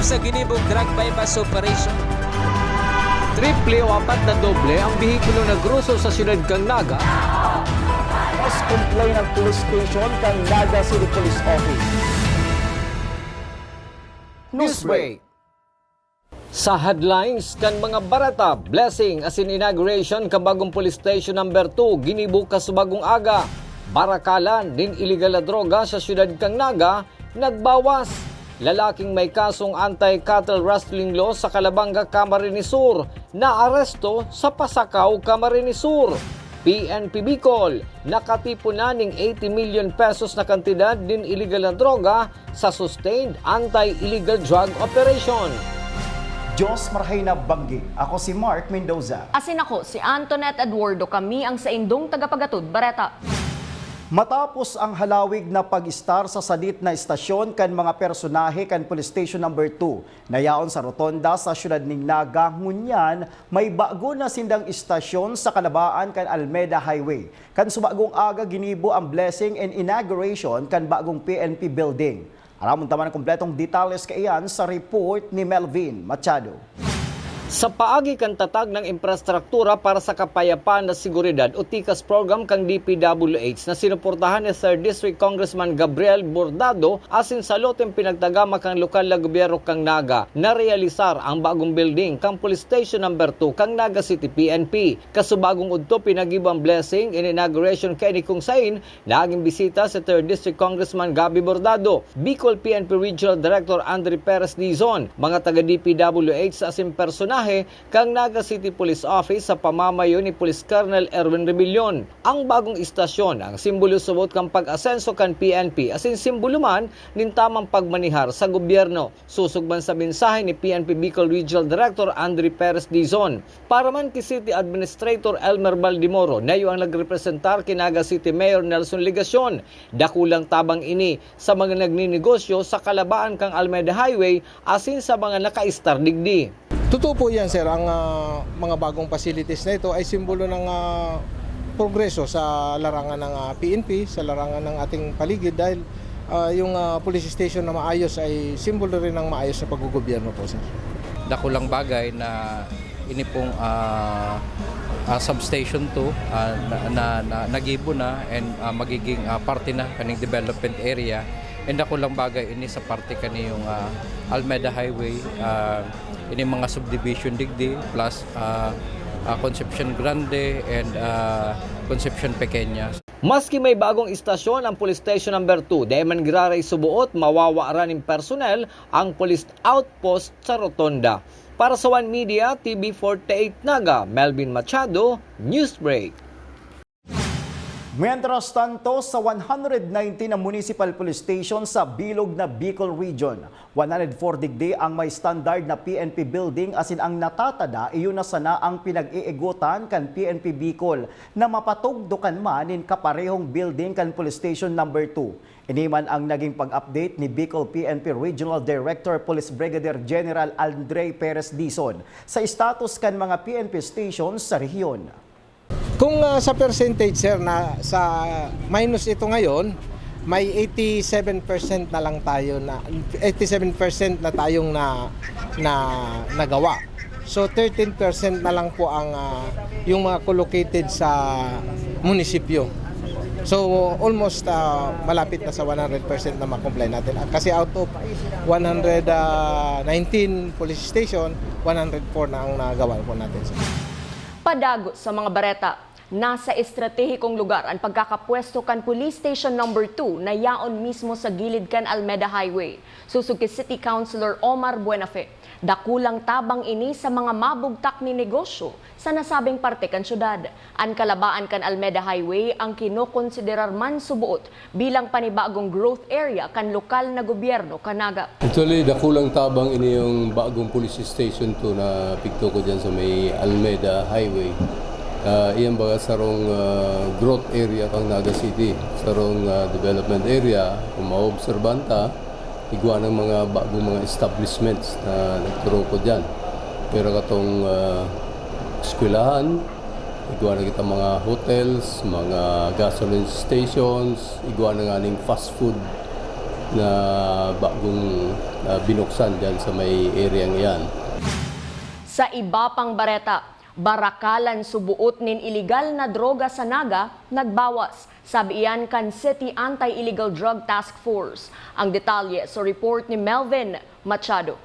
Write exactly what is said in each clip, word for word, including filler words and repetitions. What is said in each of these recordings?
Sa ginibong drug buy-bust operation. Triple o apat na doble ang behikulo na groso sa siyudad kan Naga. Mas complain ang police station kan Naga City Police Office. Newsbreak. Sa headlines kan mga bareta, blessing asin inauguration kan bagong police station number two ginibo kasubagong aga. Barakalan nin iligal na droga sa siyudad kan Naga nagbawas. Lalaking may kasong anti-cattle rustling law sa Calabanga, Camarines Sur, naaresto sa Pasacao, Camarines Sur. P N P Bicol, nakatipon na ning eighty million pesos na kantidad nin iligal na droga sa sustained anti-illegal drug operation. Diyos marhay na banggi. Ako si Mark Mendoza. Asin ako, si Antoinette Eduardo, kami ang saindong tagapagatod bareta. Matapos ang halawig na pag-estar sa sadit na estasyon kan mga personahe kan Police Station Number two, na yaon sa Rotonda sa siyudad nin Naga, ngunyan may bago na sindang estasyon sa kalabaan kan Almeda Highway. Kan subagong aga ginibo ang blessing and inauguration kan bagong P N P building. Aramon ta man ang kompletong detalles kaiyan sa report ni Melvin Machado. Sa paagi kan tatag na imprastruktura para sa kapayapaan na seguridad o TICAS program kan D P W H na sinuportahan ni Third District Congressman Gabriel Bordado asin sa loteng pinagtagama kan lokal na gobyerno kan Naga, narealisar ang bagong building kan Police Station Number two kan Naga City P N P. Kasubagong udto, pinagibo ang blessing and inauguration kaini kung sain naging bisita si Third District Congressman Gabby Bordado, Bicol P N P Regional Director Andre Perez Dizon, mga taga D P W H asin personahe kan Naga City Police Office sa pamamayo ni Police Colonel Erwin Rebellion. Ang bagong istasyon ang simbolo subot kan pag-asenso kan P N P asin simbolo man nin tamang pagmanihar sa gobyerno. Sosog man sa mensahe ni P N P Bicol Regional Director Andre Perez Dizon. Para man ki City Administrator Elmer Baldimoro, na iyo ang nagrepresentar ki Naga City Mayor Nelson Legacion, dakulang tabang ini sa mga nagninegosyo sa kalabaan kan Almeda Highway asin sa mga nakaistar digdi. Totoo po yan, sir. Ang ah, mga bagong facilities na ito ay simbolo ng ah, progreso sa larangan ng ah, P N P, sa larangan ng ating paligid dahil ah, yung ah, police station na maayos ay simbolo rin ng maayos na paggogobyerno po, sir. Dakulang bagay na ini pong ah, ah, substation two ah, na, na, na nagibo na and ah, magiging ah, parte na kaning development area. And dakulang bagay ini sa parte kaniyong ah, Almeda Highway, ah, ini mga subdivision digdi plus ah, ah, Concepcion Grande and ah, Concepcion Pequeña. Maski may bagong istasyon ang Police Station Number two, dai man giraray suboot mawawaran nin personnel ang Police Outpost sa Rotonda. Para sa One Media, T V forty-eight Naga, Melvin Machado, Newsbreak. Mientras tanto, sa one hundred nineteen na municipal police station sa bilog na Bicol Region, one hundred four digdi ang may standard na P N P building asin ang natatada iyo na sana ang pinag-iigutan kan P N P Bicol na mapatugdokan man nin kaparehong building kan Police Station Number two. Ini man ang naging pag-update ni Bicol P N P Regional Director Police Brigadier General Andre Perez Dizon sa status kan mga P N P stations sa rehiyon. Kung ah, sa percentage, sir, na sa minus ito ngayon, may eighty-seven percent na lang tayo na eighty-seven percent na tayong na na nagawa. So thirteen percent na lang po ang ah, yung mga collocated sa munisipyo. So almost ah, malapit na sa one hundred percent na ma-comply natin. Ah, Kasi out of one hundred nineteen police station, one hundred four na ang nagawa po natin, sir. Padagot sa mga bareta. Nasa estratehikong lugar an pagkakapwesto kan Police Station Number two na yaon mismo sa gilid kan Almeda Highway. Sosog ki City Councilor Omar Buenafe, dakulang tabang ini sa mga mabugtak nin negosyo sa nasabing parte kan syudad. An kalabaan kan Almeda Highway ang kinokonsiderar man suboot bilang panibagong growth area kan lokal na gobyerno kan Naga. Actually, dakulang tabang ini yung bagong police station to na pigtukod dyan sa may Almeda Highway. Ah, iyan baga sarong ah, growth area kang Naga City, sarong ah, development area. Kung maobserbahan ta, igwa ng mga bagong mga establishments na nagturukod dyan. Pero katong ah, eskwelahan, igwa na kita mga hotels, mga gasoline stations, igwa na nga ning fast food na bagong, ah, binuksan dyan sa may area yan. Sa iba pang bareta, barakalan suboot nin iligal na droga sa Naga nagbawas. Sabi iyan kan City Anti-Illegal Drug Task Force. Ang detalye sa report ni Melvin Machado.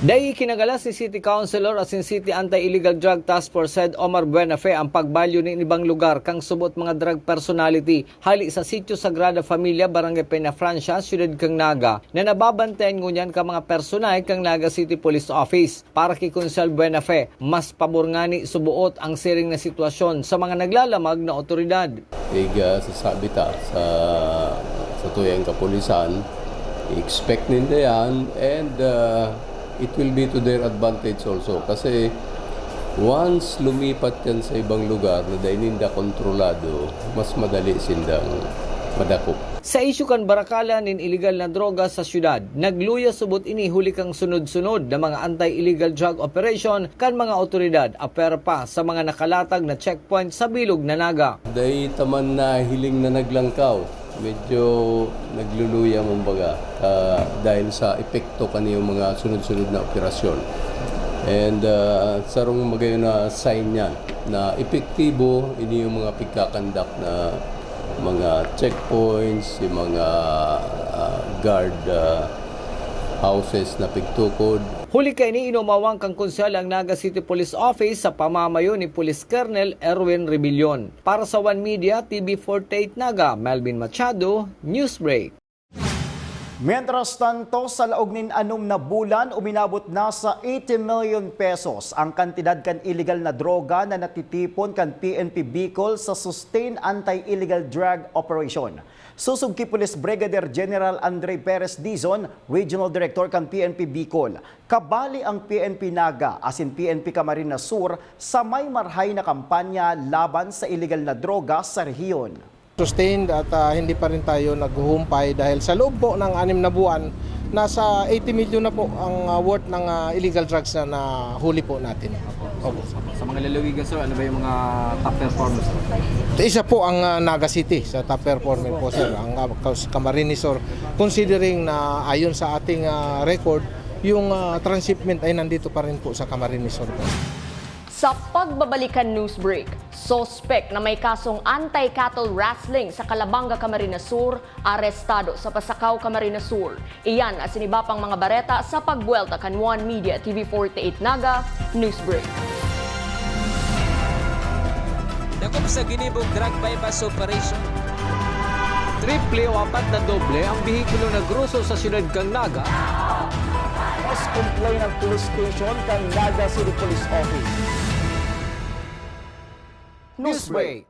Dai kinagalas ni City Councilor asin City Anti-Illegal Drug Task Force Head Omar Buenafe ang pagbalyo nin ibang lugar kan suboot mga drug personality hali sa Sitio Sagrada Familia, Barangay Peñafrancia, Siyudad kan Naga, na nababantayan ngunyan kan mga personal kan Naga City Police Office. Para ki Konsehal Buenafe, mas pabor ngani suboot ang siring na sitwasyon sa mga naglalamag na otoridad. Ig, ah, sasabi ta sa, sa tuyang kapulisan, i-expect ninda yan, and, ah, it will be to their advantage also. Kasi once lumipat yan sa ibang lugar na dai ninda kontrolado, mas madali sindang madakop. Sa isyu kan barakalan nin iligal na droga sa syudad, nagluya subot ini huli kan sunod-sunod na mga anti-illegal drug operation kan mga otoridad, apwera pa sa mga nakalatag na checkpoint sa bilog na Naga. Dai ta man nahiling na naglangkaw. Medyo nagluluya, kumbaga, ah, dahil sa epekto kaniyang mga sunod-sunod na operasyon. And, ah, sarong magayon na sign yan na epektibo ini yung mga pigkakandak na mga checkpoints, yung mga, ah, guard, ah, houses na pigtukod. Huli kaini, inumawang kan Konsehal ang Naga City Police Office sa pamamayo ni Police Colonel Erwin Rebellion. Para sa One Media, T V forty-eight Naga, Melvin Machado, Newsbreak. Mientras tanto, sa laog nin anom na bulan, uminabot na sa eighty million pesos ang kantidad kan iligal na droga na natitipon kan P N P Bicol sa Sustained Anti-Illegal Drug Operation. Susog ki Police Brigadier General Andre Perez Dizon, Regional Director kan P N P Bicol, kabali ang P N P Naga asin P N P Camarines Sur sa may marahay na kampanya laban sa iligal na droga sa rehiyon. Sustained at, ah, hindi pa rin tayo naghuhumpay dahil sa loob po ng anim na buwan, nasa eighty milyon na po ang, ah, worth ng, ah, illegal drugs na nahuli po natin. Opo. Sa mga lalawigan, sir, ano ba yung mga top performers? Isa po ang, ah, Naga City sa top performing po, sir. Ang, ah, Cas-, Camarines Sur, considering na ayon sa ating, ah, record, yung, ah, transshipment ay nandito pa rin po sa Camarines Sur po. Sa pagbabalikan, Newsbreak, suspek na may kasong anti-cattle rustling sa Calabanga, Camarines Sur, arestado sa Pasacao, Camarines Sur. Iyan asin iba pang mga bareta sa pagbuwelta kan One Media T V forty-eight Naga Newsbreak. Dakop sa ginibong drug buy-bust operation. Triple o apat na doble ang behikulo na groso sa siyudad kan Naga. Mas complain ang police station kan Naga City Police Office. Newsbreak.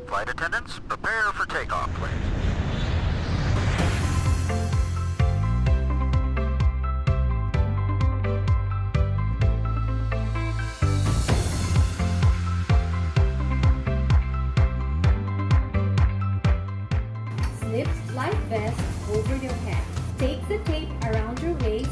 Flight attendants, prepare for takeoff, please. Slip life vest over your head. Take the tape around your waist.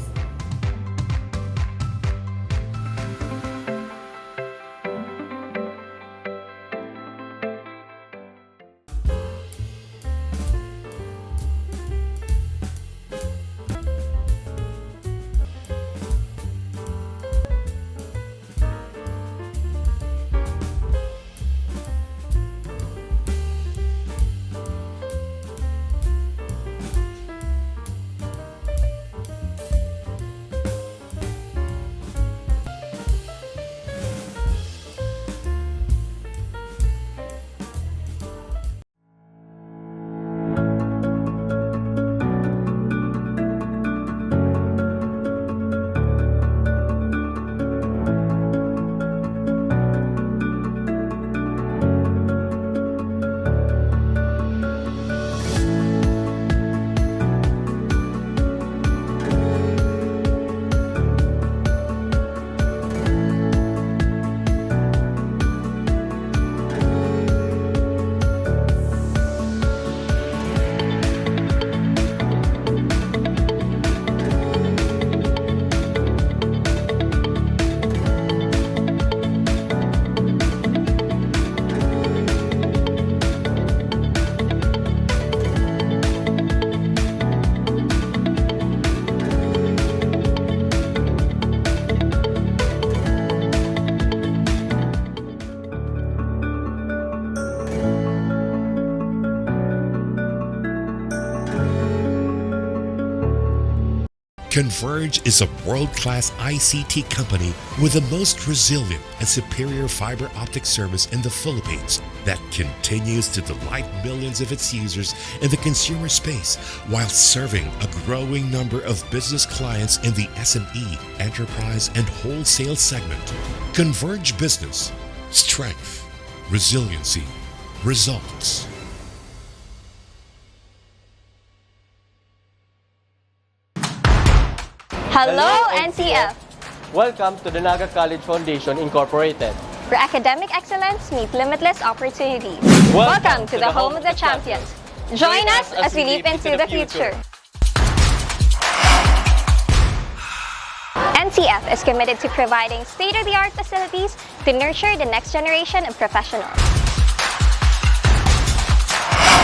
Converge is a world-class I C T company with the most resilient and superior fiber optic service in the Philippines that continues to delight millions of its users in the consumer space while serving a growing number of business clients in the S M E, enterprise, and wholesale segment. Converge Business. Strength, resiliency, results. Hello, N C F! Welcome to the Naga College Foundation Incorporated, where academic excellence meets limitless opportunities. Welcome to the home of the champions. Join us as we leap into the future. N C F is committed to providing state-of-the-art facilities to nurture the next generation of professionals.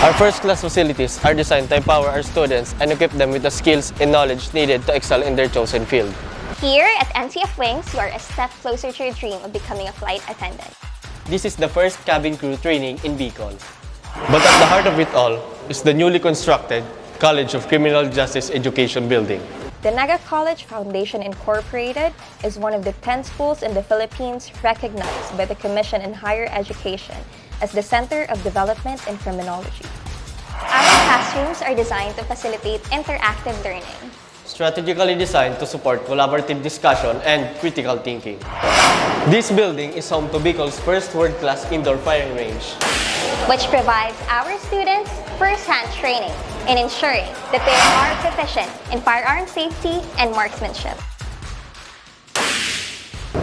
Our first-class facilities are designed to empower our students and equip them with the skills and knowledge needed to excel in their chosen field. Here at N C F Wings, you are a step closer to your dream of becoming a flight attendant. This is the first cabin crew training in Bicol. But at the heart of it all is the newly constructed College of Criminal Justice Education Building. The Naga College Foundation Incorporated is one of the ten schools in the Philippines recognized by the Commission on Higher Education as the Center of Development in Criminology. Our classrooms are designed to facilitate interactive learning. Strategically designed to support collaborative discussion and critical thinking. This building is home to Bicol's first world-class indoor firing range, which provides our students first-hand training in ensuring that they are proficient in firearm safety and marksmanship.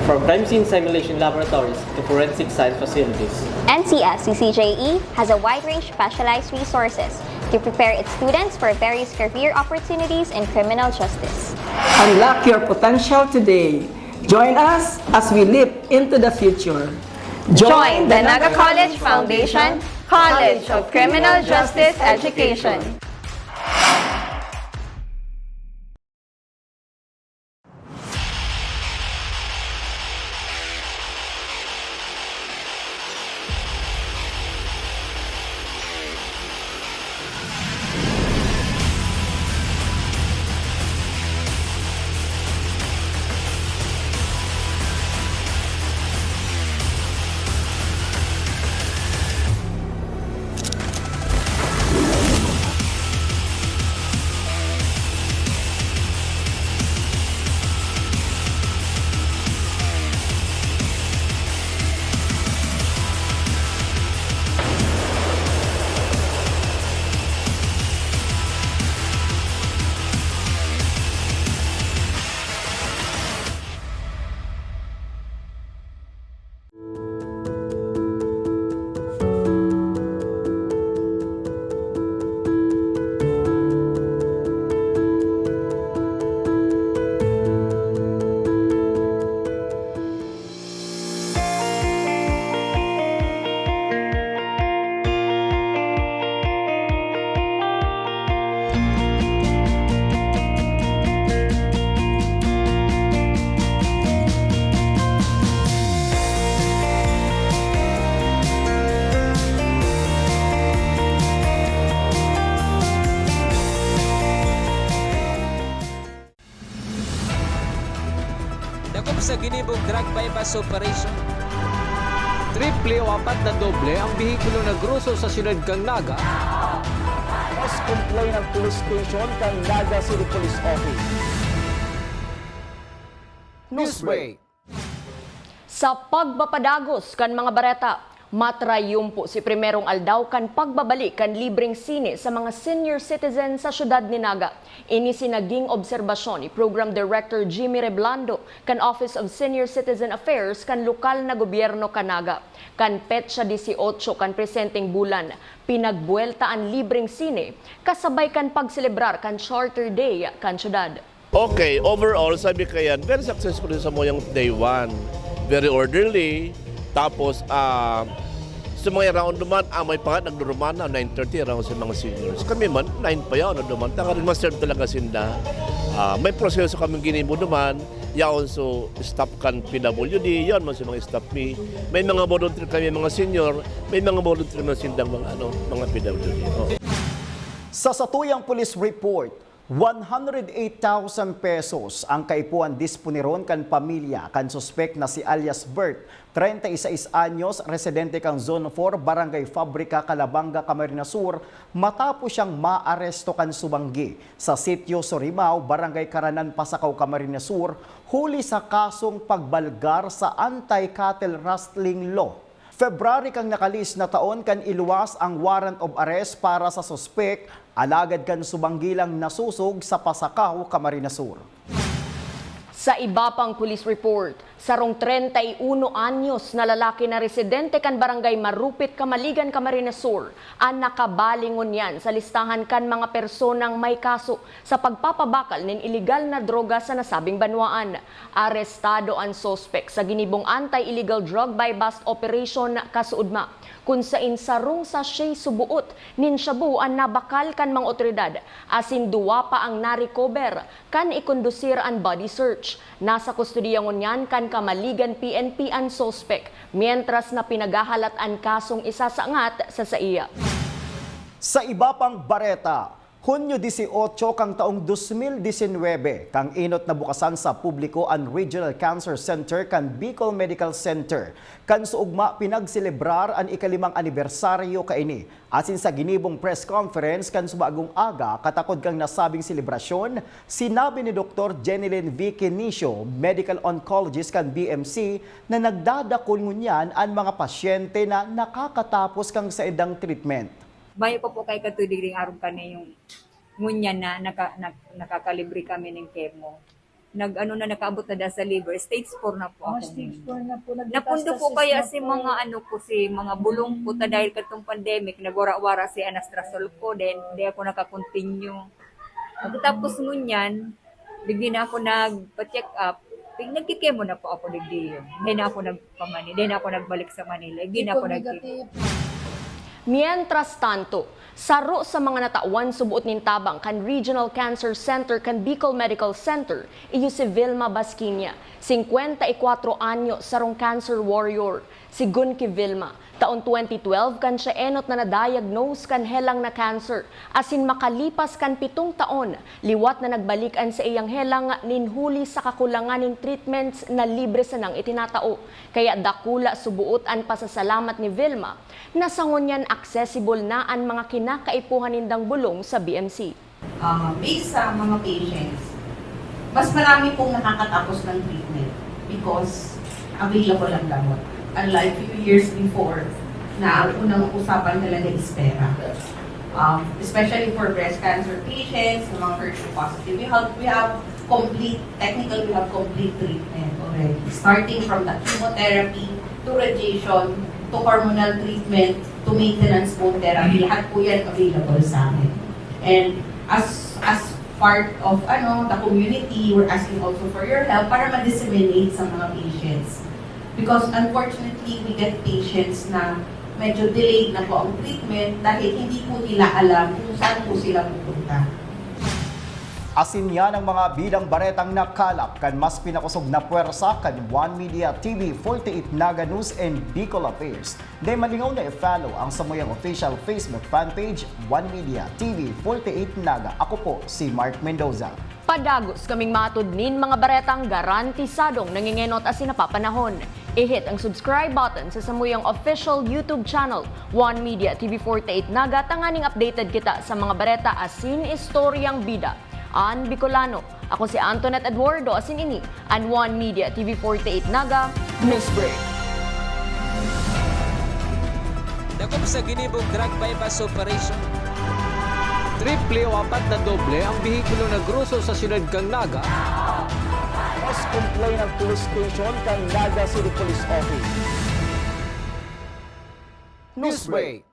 From crime scene simulation laboratories to forensic science facilities, N C F C C J E has a wide range of specialized resources to prepare its students for various career opportunities in criminal justice. Unlock your potential today. Join us as we leap into the future. Join the Naga College Foundation College of Criminal Justice Education. Dakop sa ginibong drug buy-bust operation. Triple o apat na doble ang behikulo na groso sa siyudad kan Naga. Mas complain ang police station kan Naga City Police Office. Newsbreak. Sa pagpapadagos kan mga bareta, matrayumpo si primerong aldaw kan pagbabalik kan libreng sine sa mga senior citizen sa siyudad ni Naga. Ini si naging obserbasyon ni Program Director Jimmy Reblando kan Office of Senior Citizen Affairs kan lokal na gobyerno kan Naga. Kan petsa dieciocho kan presenteng bulan, pinagbuwelta an libreng sine kasabay kan pagselebrar kan Charter Day kan syudad. Okay, overall, sabi ko yan, very successful sa moyang day one. Very orderly. Tapos, ah, sa mga around naman, ah, may pa nga nagduruman na nine thirty around sa mga seniors. Kami man, nine pa yan, ano naman, taka rin ma-serve talaga sinda. Ah, may proseso kaming ginibo naman, yaon so staff kan P W D, yan man sa mga staff mi. May mga volunteer kami, mga senior, may mga volunteer man sindang mga, ano, mga P W D. Oh. Sa satuyang police report, One hundred eight thousand pesos ang kaipuhan disponiron kan pamilya kan suspek na si alias Bert, treinta y seis anyos, residente kan Zone four, Barangay Fabrica, Calabanga, Camarines Sur, matapos siyang maaresto kan subanggi sa Sitio Surimao, Barangay Caranan, Pasacao, Camarines Sur, huli sa kasong pagbalgar sa Anti-Cattle Rustling Law. February kan nakalihis na taon kan iluwas ang warrant of arrest para sa suspek, alagad kan subanggi lang nasusog sa Pasacao, Camarines Sur. Sa iba pang police report, sarong treinta y uno anyos na lalaki na residente kan Barangay Marupit, Camaligan, Camarines Sur, an nakabali ngunyan sa listahan kan mga personang may kaso sa pagpapabakal nin iligal na droga sa nasabing banwaan. Arestado an suspek sa ginibong anti-illegal drug buy-bust operation kasuodma, kun sain sarong sachet suboot nin shabu an nabakal kan mga otoridad, asin duwa pa ang na-recover kan ikondusir an body search. Nasa kustodiya ngunyan kan Camaligan P N P an suspek, mientras na pinaghahalat an kasong isasangat sa saiya. Sa iba pang bareta, Hunyo dieciocho kan taong dos mil disinwebe, kan enot nabukasan sa publiko an Regional Cancer Center kan Bicol Medical Center. Kan suugma, pinagselebrar an ikalimang anibersaryo kaini. Asin sa ginibong press conference kan subagong aga, katakod kan nasabing selebrasyon, sinabi ni Doktor Jenilyn V. Quinicio, medical oncologist kan B M C, na nagdadakul ngunyan an mga pasyente na nakakatapos kan saindang treatment. Mayo pa po kay katudig ring aron kani yung ngunyan na naka-, na-, nakakalibre kami ning chemo. Nag-ano na, nakaabot na da sa liver, stage four na po. Oh, ako stage ngayon. Four na po. Napundo po kaya si mga ano po, si mga bulong po ta dahil katong pandemic, nagwara-wara si anastrozole ko, then di ako naka-continue. Pagkatapos ngunyan, digdi na ako nagpa-check up, nagkikemo na po ako digdi yun. Hindi na ako nagpamani, hindi na ako nagbalik sa Manila. Hindi na ako nagkikemo. Mientras tanto, saro sa mga natawan suboot nin tabang kan Regional Cancer Center kan Bicol Medical Center, iyo si Vilma Basquiña, singkwenta y kwatro anyo, sarong cancer warrior. Sigon ki Vilma, taon twenty twelve kan siya enot na na-diagnose kan helang na cancer, asin makalipas kan pitong taon, liwat na nagbalik an saiyang helang nin huli sa kakulangan nin treatments na libre sanang itinatao. Kaya dakula suboot an pasasalamat ni Vilma na sa ngunyan accessible na an mga kinakaipuhan nindang bulong sa B M C. Ah, based sa mga patients, mas marami pong nakakatapos ng treatment because available ang gamot. Unlike few years before, na ang unang usapan talaga is pera. Um, especially for breast cancer patients, sa mga H E R two positive, we have, we have complete, technically we have complete treatment already. Starting from the chemotherapy to radiation to hormonal treatment to maintenance bone therapy, lahat po yan available sa amin. And as as part of ano the community, we're asking also for your help para ma-disseminate sa mga patients. Because unfortunately, we get patients na medyo delayed na po ang treatment dahil hindi po nila alam kung saan po sila pupunta. Asin yan ang mga bidang baretang nakalap kan mas pinakosog na pwersa kan One Media T V forty-eight Naga News and Bicol Affairs. Dai malingaw na i-follow ang samuyang official Facebook fan page, One Media T V forty-eight Naga. Ako po si Mark Mendoza. Padagos kaming matod nin mga baretang garantisadong nangengenot asin napapanahon. I-hit ang subscribe button sa samuyang official YouTube channel, One Media T V forty-eight Naga, tanganing updated kita sa mga bareta asin istoryang bida an Bicolano. Ako si Antoinette Eduardo, asin ini an One Media T V forty-eight Naga News Break. Dakop sa ginibong drug buy-bust operation. Triple o apat na doble ang behikulo na groso sa siyudad kan Naga. Mas complain ang police station kan Naga City Police Office. News Break.